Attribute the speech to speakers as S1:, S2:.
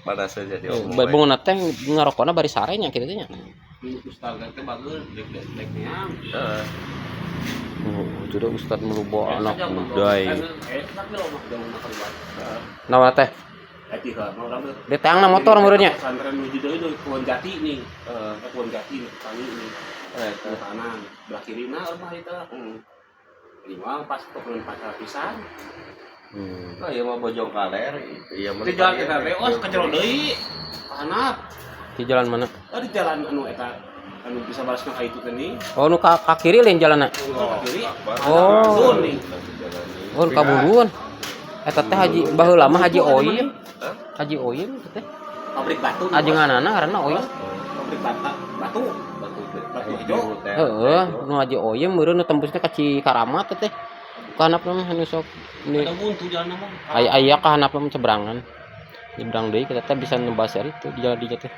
S1: Panas aja dia omong.
S2: Bangun teh ngarokona bari sare nya kitu teh nya.
S3: Ustaz teh bagus, dek dek dek nya.
S1: Heeh.
S2: Oh, itu dah Ustad meluba anak muda.
S3: Eh, tapi lo mah jauh mah keluar.
S2: Naon teh?
S3: Eh, tiga, mau orang
S2: Di teangna motor meureun nya.
S3: Pesantren menuju deui deui Kebon Jati nih. Eh, Kebon Jati nih, petani nih.
S1: Eta.
S3: Ke kanan, belah kiri nah rumah itu. Ini mah pas turun pasar pisan.
S1: Oh, iya mah Bojong Kaler, iya mah.
S3: Di jalan kita teh, oh kecero deui. Kahanap.
S2: Di jalan mana?
S3: Oh, di jalan anu eta anu bisa balasna ka itu teh nih.
S2: Oh, nu ka kiri lain jalanna.
S3: Oh, ka kiri.
S2: Oh.
S3: Sun nih.
S2: Oh, nu ka Buruan. Eta teh Haji baheula mah Haji Oim. Haji Oim eta teh.
S3: Pabrik batu.
S2: Ajenganana ngaranna Oim.
S3: Pabrik bata, batu.
S1: Batu
S3: Batu hijau.
S2: Heeh, nu Haji Oim meureun nu tembusna ka Cikaramat teh. Ka handap mah nu sok ni
S3: Ada buntu jalan mah.
S2: Aya aya ka handap mah seberangan. Nyebrang deui kita teh bisa nebas itu di jalan dinya teh.